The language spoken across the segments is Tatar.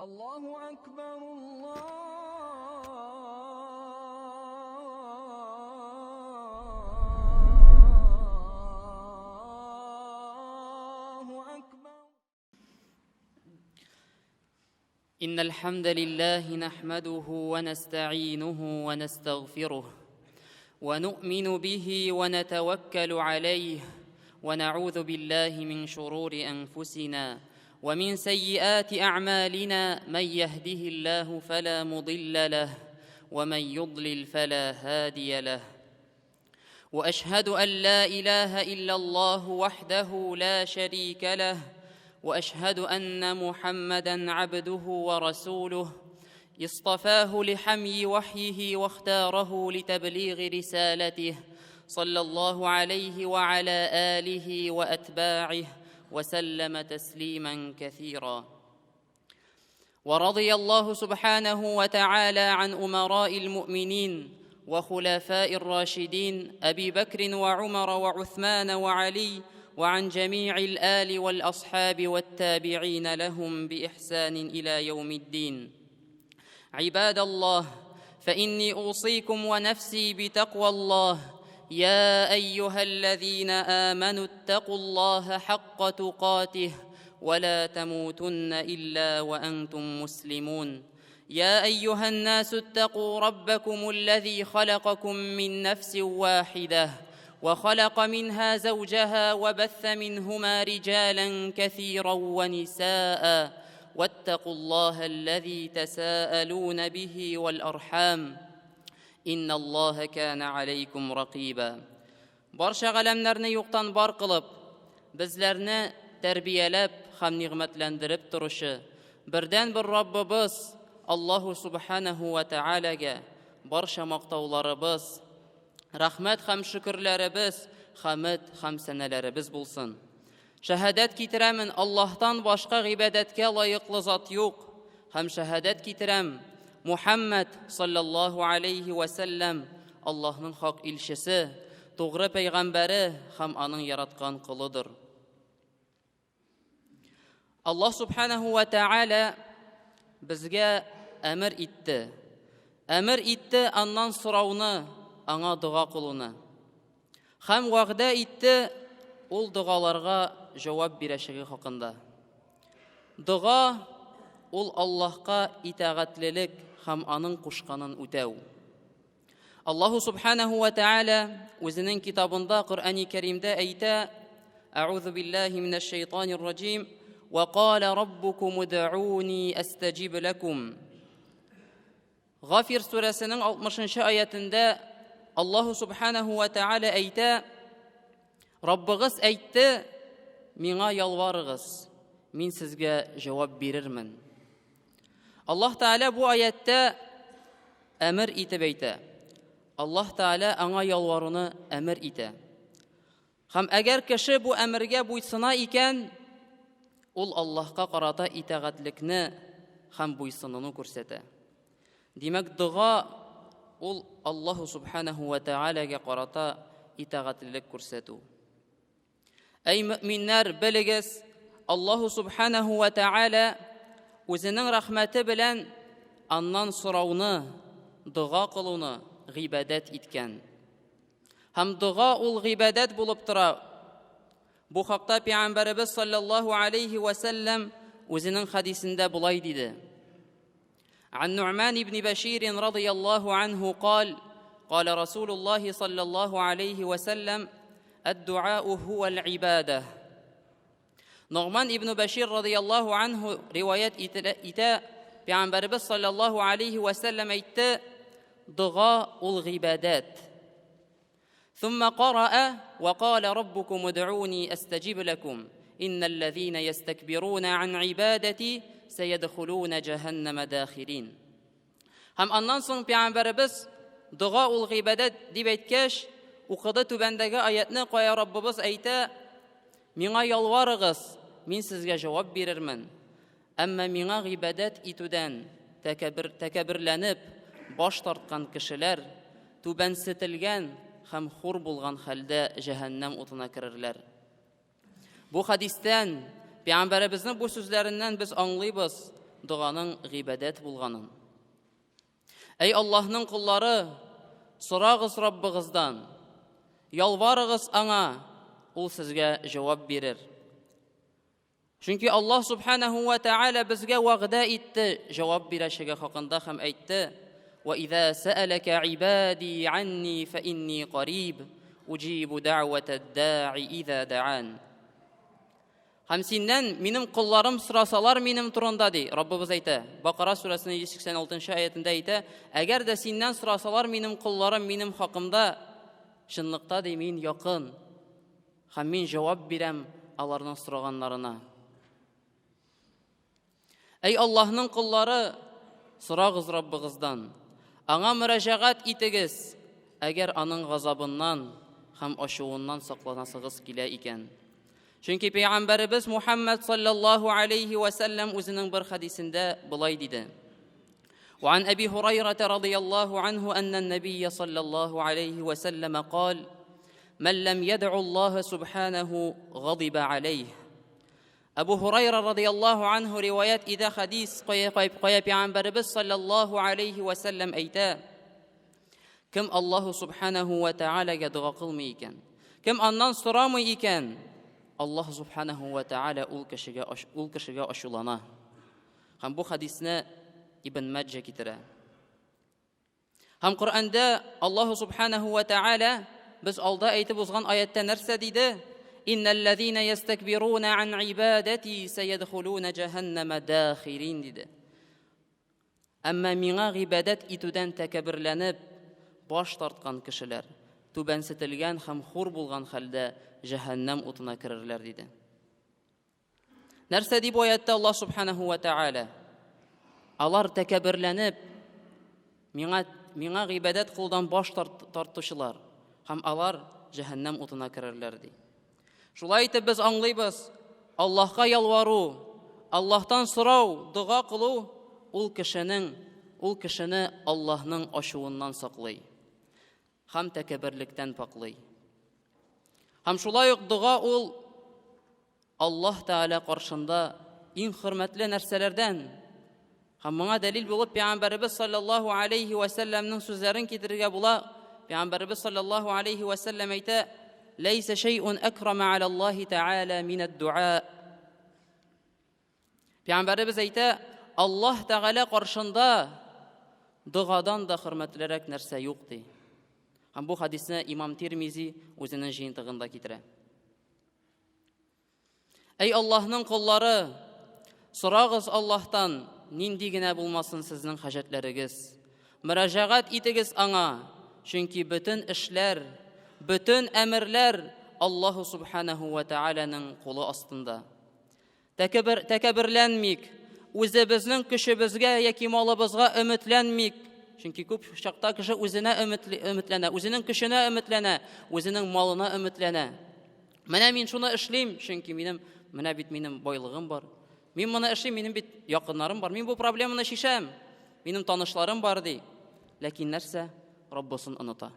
Аллаһу акбар, Аллаһу акбар. إن الحمد لله نحمده ونستعينه ونستغفره ونؤمن به ونتوكل عليه ونعوذ بالله من شرور أنفسنا ومن سيئات أعمالنا من يهده الله فلا مضل له ومن يضلل فلا هادي له واشهد ان لا اله الا الله وحده لا شريك له واشهد ان محمدا عبده ورسوله اصطفاه لحمي وحيه واختاره لتبليغ رسالته صلى الله عليه وعلى اله واتباعه وسلم تسليما كثيرا ورضي الله سبحانه وتعالى عن امراء المؤمنين وخلفاء الراشدين ابي بكر وعمر وعثمان وعلي وعن جميع الال والاصحاب والتابعين لهم باحسان الى يوم الدين عباد الله فاني اوصيكم ونفسي بتقوى الله يا ايها الذين امنوا اتقوا الله حق تقاته ولا تموتن الا وانتم مسلمون يا ايها الناس اتقوا ربكم الذي خلقكم من نفس واحده وخلق منها زوجها وبث منهما رجالا كثيرا ونساء واتقوا الله الذي تساءلون به والارحام ان الله كان عليكم رقيبا Барча галәмнәрне юктан бар кылып, безләрне тәрбияләп һәм нигъмәтләндереп торучы бердәнбер Раббыбыз Аллаһу Субханаһу ва Тәгаләгә барча мактауларыбыз, рәхмәт һәм шөкерләребез, хәмед һәм сәнәләребез булсын. Шәһадәт китерәмен, Аллаһтан башка гыйбадәткә лаеклы зат юк. Һәм шәһадәт китерәм, Мухаммад саллаллаһу алейхи ва сәлләм Аллаһның хак илчесе, тугры пәйгамбәре һәм аның яраткан колыдыр. Аллаһ субханаху ва тааля безгә әмер итте. Әмер итте аннан сорауны, аңа дога кылуны. Һәм вәгъдә итте ул догаларга җавап бирәчәге хакында. Дога ул Аллаһка итагатьлелек һәм аның кушканын үтәү. Аллаһу субханаху ва тааля үзенең китабында Коръәни Кәримдә әйтә: Әгъузу биллаһи минәш шайтанир раҗим. Ва кала раббукум удъуни астаҗиб лакум. Гафир сүрәсенең 60 аятендә Аллаһу субханаху ва тааля әйтә: Раббыгыз әйтте, миңа ялварыгыз, мин сезгә җавап бирермен. Аллаһ Тааля бу аятта әмер итеп әйтә. Аллаһ Тааля аңа ялваруны әмер итә. Һәм әгәр кеше бу әмергә буйсына икән, ул Аллаһка карата итагатьлекне һәм буйсынуны күрсәтә. Димәк, дога ул Аллаһу субханаху ва таалагә карата итагатьлелек күрсәтү. Әй мөминнәр, белегез, Аллаһу субханаху ва тааля үзенең рәхмәте белән аннан сорауны, дога кылуны гыйбадәт иткән. Һәм дога ул гыйбадәт булып тора. Бу хакта Пәйгамбәребез саллаллаһу алейхи ва сәлләм үзенең хәдисендә болай диде. عن نعمان بن بشير رضي الله عنه قال قال رسول الله صلى الله عليه وسلم الدعاء هو العباده Ногман ибн Бәшир радияллаһу анһу риваять итә, Пәйгамбәребез саллаллаһу алейхи ва сәлләм әйтте, дога ул гыйбадәт. ثم قرأ وقال ربكم ادعوني استجب لكم ان الذين يستكبرون عن عبادتي سيدخلون جهنم داخرين Һәм аннан соң пәйгамбәребез дога ул гыйбадәт дип әйткәч, укыды түбәндәге аятны, кая Раббыбыз әйтә: Миңа ялварыгыз, мин сезгә җавап бирермен. Әмма миңа гыйбадәт итүдән тәкәбер, тәкәберләнеп баш тарткан кешеләр түбәнсетелгән һәм хур булган хәлдә җәһәннәм утына керерләр. Бу хәдистән, пәйгамбәребезнең бу сүзләреннән без аңлыйбыз, доганың гыйбадәт булганын. Әй Аллаһның коллары, сорагыз Раббыгыздан, ялварыгыз аңа, ул сезгә җавап бирер. Чөнки Аллаһ субханаһу ва тааля безгә вәгъдә итте җавап бирәчәге хакында һәм әйтте: "Ва иза сәалака ибади анни фа инни кариб, уҗибу дәгъвата даи иза даан." Һәм синнән минем колларым сорасалар минем турында ди, Раббыбыз әйтә. Бакара сүрәсенең 186 аятында әйтә: "Әгәр дә синнән сорасалар минем колларым минем хакымда, чынлыкта ди мин якын, Һәм мин җавап бирәм аларның сораганнарына. Әй Аллаһның коллары, сорагыз Раббыгыздан. Аңа мөрәҗәгать итегез, әгәр аның газабыннан һәм ачуыннан сакланасыгыз килә икән. Чөнки пәйгамбәребез Мухаммад саллаллаһу алейхи ва сәлләм үзенең бер хәдисендә болай диде. وعن أبي هريرة رضي الله عنه أن النبي صلى الله عليه وسلم قال: من لم يدع الله سبحانه غضب عليه. Әбу Һурайра радияллаһу анһу риваять итә хадис, кая кая пәйгамбәребез саллаллаһу алейхи ва сәлләм әйтә: Кем Аллаһу субханаху ва таалагә дога кылмый икән, кем аннан сорамый икән, Аллаһ субханаху ва тааля ул кешегә ул кешегә ачулана. Һәм бу хадисне Ибн Маджа китерә. Һәм Коръәндә Аллаһу субханаху ва тааля без алда әйтеп узган аятта нәрсә диде? Иннәлләзина ястакбируна ан ибадати саядхулуна җәһәннәмә дахирин диде. Әмма миңа гыйбадәт итүдән тәкәбберләнеп баш тарткан кешеләр түбәнсетелгән һәм хур булган хәлдә җәһәннәм утына керерләр диде. Нәрсә ди бу аятта Аллаһ субханаху ва тааля? Алар тәкәбберләнеп миңа миңа гыйбадәт кылудан баш тартучылар һәм алар җәһәннәм утына керерләр ди. Шулай итеп без аңлыйбыз, Аллаһка ялвару, Аллаһтан сорау, дога кылу ул кешенең ул кешене Аллаһның ачуыннан саклый һәм тәкәбберлектән паклый. Һәм шулай ук дога ул Аллаһ Тәгалә каршында иң хөрмәтле нәрсәләрдән. Һәм моңа дәлил булып Пәйгамбәребез саллаллаһу алейхи ва сәлләмнең сүзләрен китерергә була. Пәйгамбәребез саллаллаһу алейхи ва сәлләм әйтә: "Ләйсә шәйъун акрама аля Аллаһи Тәгалә минәд-дуа." Пәйгамбәребез әйтә, Аллаһ Тәгалә каршында догадан да хөрмәтлерәк нәрсә юк ди. Һәм бу хадисне имам Тирмизи үзенең җыентыгында китерә. Әй Аллаһның коллары, сорагыз Аллаһтан, нинди генә булмасын сезнең хаҗәтләрегез. Мөрәҗәгать итегез аңа, чөнки бөтен эшләр, бөтен әмерләр Аллаһу субханаху ва тааляның кулы астында. Тәкәбер, тәкәберләнмик, үзебезнең көчебезгә яки малыбызга өметләнмик. Чөнки күп чакта кеше үзенә өметләнә, үзенең көченә өметләнә, үзенең малына өметләнә. Менә мин шуны эшлим, чөнки минем менә бит минем байлыгым бар. Мин моны эшлим, минем бит якыннарым бар. Мин бу проблеманы чишәм. Минем танышларым бар ди. Ләкин нәрсә? Раббысын оныта.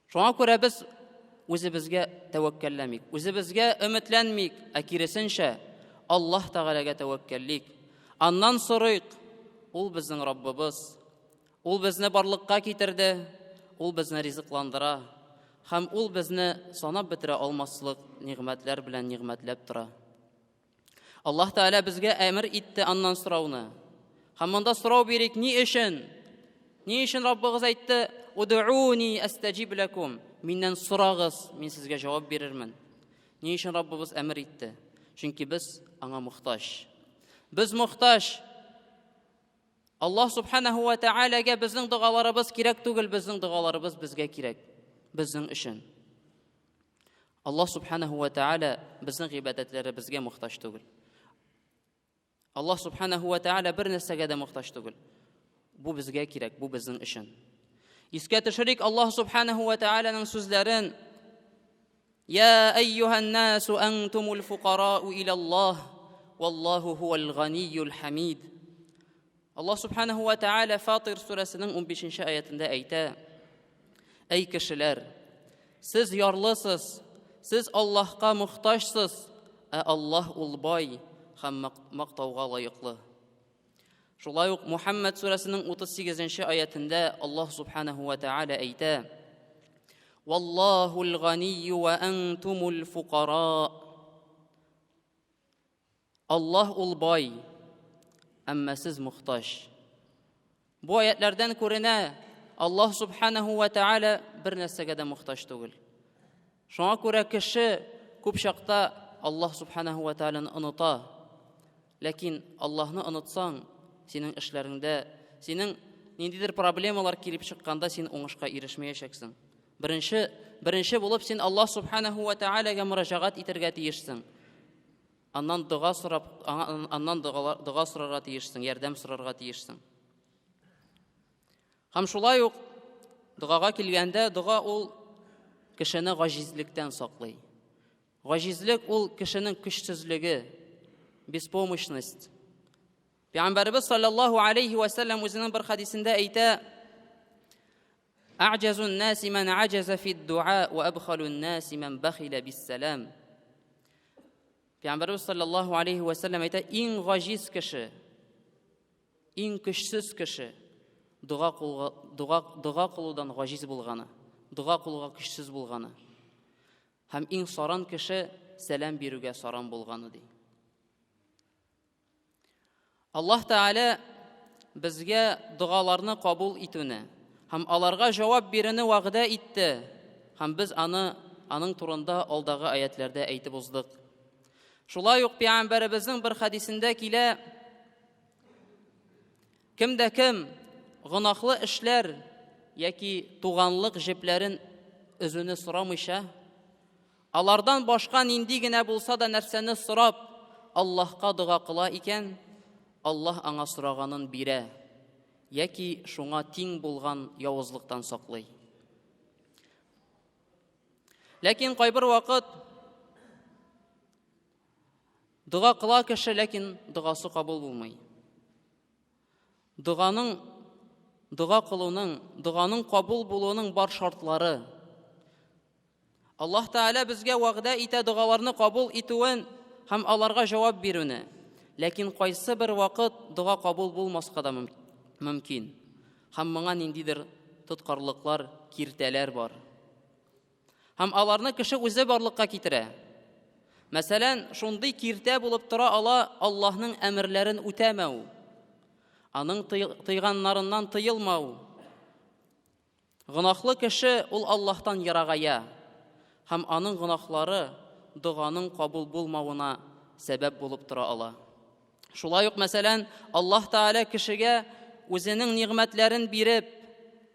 Шуңа күрә без үзебезгә тәвәккәлләмик, үзебезгә өметләнмик, ә киресенчә, Аллаһ Тәгаләгә тәвәккәллик. Аннан сорыйк, ул безнең Раббыбыз. Ул безне барлыкка китерде, ул безне ризыкландыра һәм ул безне санап бетерә алмаслык нигъмәтләр белән нигъмәтләп тора. Аллаһ Тәгалә безгә әмер итте аннан сорауны. Һәм монда сорау бирик, ни өчен? Ни өчен Раббыгыз әйтте, "Удуни астаҗиб лакум"? Миннән сорагыз, мин сезгә җавап бирермен. Ни өчен Раббыбыз әмер итте? Чөнки без аңа мохтаҗ. Без мохтаҗ. Аллаһ субханаху ва таалагә безнең догаларыбыз кирәк түгел, безнең догаларыбыз безгә кирәк, безнең өчен. Аллаһ субханаху ва тааля безнең гыйбадәтләребезгә мохтаҗ түгел. Аллаһ субханаху ва тааля бер нәрсәгә дә мохтаҗ түгел. Бу безгә кирәк, бу безнең өчен. Искә төшерик Аллаһ субханаху ва тааляның сүзләрен. Я әйюһан насу антумул фукарау илаллаһ, валлаһу хуал ганиюл хамид. Аллаһ субханаху ва тааля Фатир сүрәсенең 15 аятында әйтә: Әй кешеләр, сез ярлысыз, сез Аллаһка мохтаҗсыз, ә Аллаһ ул бай һәм мактауга лаеклы. Шулай ук Мухаммад сүрәсенең 38 нче аятендә Аллаһ субханаһу ва тааля әйтә: Валлахул ганийю ва антумул фукара. Аллаһ ул бай, әмма сез мохтаҗ. Бу аятләрдән күренә, Аллаһ субханаһу ва тааля бер нәрсәгә дә мохтаҗ түгел. Шуңа күрә кеше күп чакта Аллаһ субханаһу ва тааляны оныта. Ләкин Аллаһны онытсаң, синең эшләреңдә, синең ниндидер проблемалар килеп чыкканда син уңышка ирешмәячәксең. Беренче, беренче булып син Аллаһ субханаһу ва тааляга мөрәҗәгать итәргә тиешсең. Аннан дога сорап, аннан дога, дога сорарга тиешсең, ярдәм сорарга тиешсең. Һәм шулай ук догага килгәндә, дога ул кешене гаҗизлектән саклый. Гаҗизлек ул кешенең көчсезлеге, беспомощность. Пәйгамбәребез саллаллаһу алейхи ва саллям үзенең бер хадисендә әйтә: А'җазун наси ман аҗаза фи дуа ва абхалун наси ман бахила биссалам. Пәйгамбәребез саллаллаһу алейхи ва саллям әйтә: иң гаҗиз кеше, Иң көчсез кеше дога кылуга, дога, дога кылудан гаҗиз булганы, дога кылуга көчсез булганы. Һәм иң саран кеше сәлам бирүгә саран булганы ди. Аллаһ Тәгалә безгә догаларны кабул итүне һәм аларга җавап бирүне вәгъдә итте. Һәм без аны аның турында алдагы аятләрдә әйтеп уздык. Шулай ук пәйгамбәребезнең бер хәдисендә килә, Кем дә кем гөнаһлы эшләр яки туганлык җепләрен өзүне сорамыйча, алардан башка нинди генә булса да нәрсәне сорап, Аллаһка дога кыла икән, Аллаһ аңа сораганын бирә яки шуңа тиң булган явызлыктан саклый. Ләкин кайбер вакыт Дога кыла кеше, ләкин догасы кабул булмый. Доганың дога кылуның, доганың кабул булуының бар шартлары. Аллаһ Тәгалә безгә вәгъдә итә догаларны кабул итүен һәм аларга җавап бирүне. Ләкин кайсы бер вакыт дога кабул булмаска да мөмкин. Һәм моңа ниндидер тоткарлыклар, киртәләр бар. Һәм аларны кеше үзе барлыкка китерә. Мәсәлән, шундый киртә булып тора ала Аллаһның әмерләрен үтәмәү, аның тыйганнарыннан тыелмау. Гөнаһлы кеше ул Аллаһтан ерагая һәм аның гөнаһлары доганың кабул булмавына сәбәп булып тора ала. Шулай ук, мәсәлән, Аллаһ Тәгалә кешегә үзенең нигъмәтләрен биреп,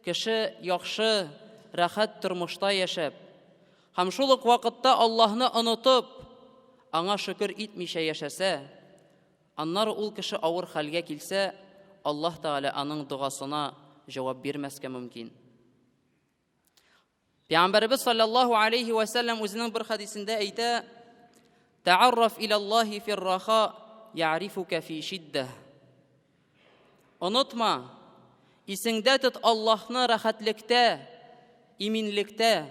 кеше яхшы, рәхәт тормышта яшәп, һәм шул ук вакытта Аллаһны онытып, аңа шөкер итмичә яшәсә, аннары ул кеше авыр хәлгә килсә, Аллаһ Тәгалә аның догасына җавап бирмәскә мөмкин. Пәйгамбәребез саллаллаһу алейхи ва сәлләм үзенең бер хәдисендә әйтә: "Тәарраф илаллаһи фирраха я'рифука фи шиддә." Онытма, исеңдә тот Аллаһны рәхәтлектә, иминлектә,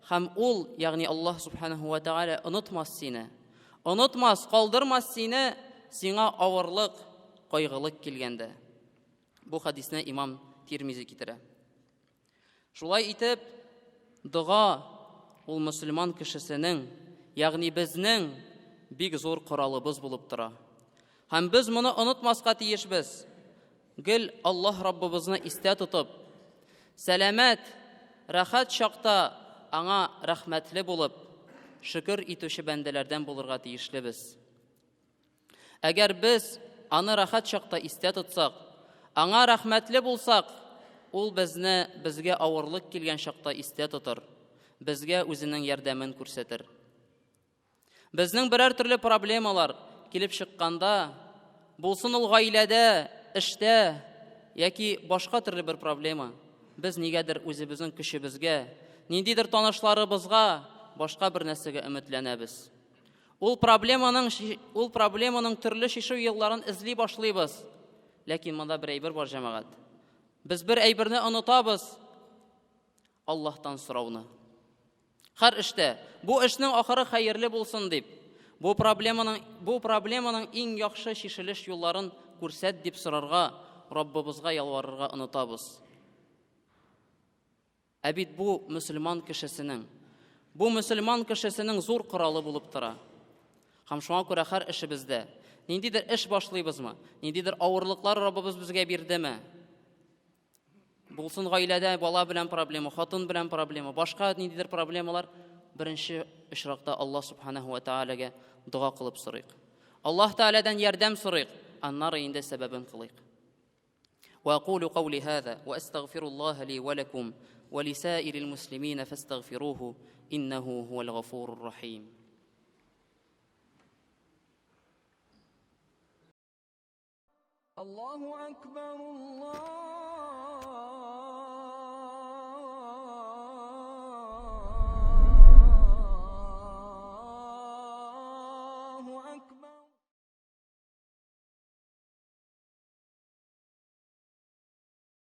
һәм ул, ягъни Аллаһ субханаһу ва тааля онытмас сине. Онытмас, калдырмас сине сиңа авырлык, кайгылык килгәндә. Бу хәдисне имам Тирмизи китерә. Шулай итеп, дога ул мөселман кешесенең, ягъни безнең бик зур коралыбыз булып тора. Һәм без моны онытмаска тиешбез. Гел Аллаһ Раббыбызны истә тотып, сәламәт, рәхәт чакта аңа рәхмәтле булып, шөкер итүче бәндәләрдән булырга тиешлебез. Әгәр без аны рәхәт чакта истә тотсак, аңа рәхмәтле булсак, ул безне безгә авырлык килгән чакта истә тотыр, безгә үзенең ярдәмен күрсәтер. Безнең берәр төрле проблемалар килеп чыкканда, булсын ул гаиләдә, эштә яки башка төрле бер проблема, без нигәдер үзебезнең көчебезгә, ниндидер танышларыбызга, башка бер нәрсәгә өметләнәбез. Ул проблеманың ул проблеманың төрле чишү юлларын эзли башлыйбыз. Ләкин монда бер әйбер бар, җәмәгать. Без бер әйберне онытабыз. Аллаһтан сорауны. Һәр эштә бу эшнең ахыры хәерле булсын дип, Бу проблеманың, бу проблеманың иң яхшы чишелеш юлларын күрсәт дип сорарга, Раббыбызга ялварырга онытабыз. Ә бит бу мөселман кешесенең, бу мөселман кешесенең зур коралы булып тора. Һәм шуңа күрә һәр эшебездә ниндидер эш башлыйбызмы, ниндидер авырлыклар Раббыбыз безгә бирдеме? Булсын гаиләдә бала белән проблема, хатын белән проблема, башка ниндидер проблемалар, беренче очракта Аллаһ субханаху ва таалагә дога кылып сорыйк. Аллаһ Тәгаләдән ярдәм сорыйк, аннары инде сәбәбен кылыйк. وأقول قولي هذا وأستغفر الله لي ولكم ولسائر المسلمين فاستغفروه إنه هو الغفور الرحيم. الله أكبر الله.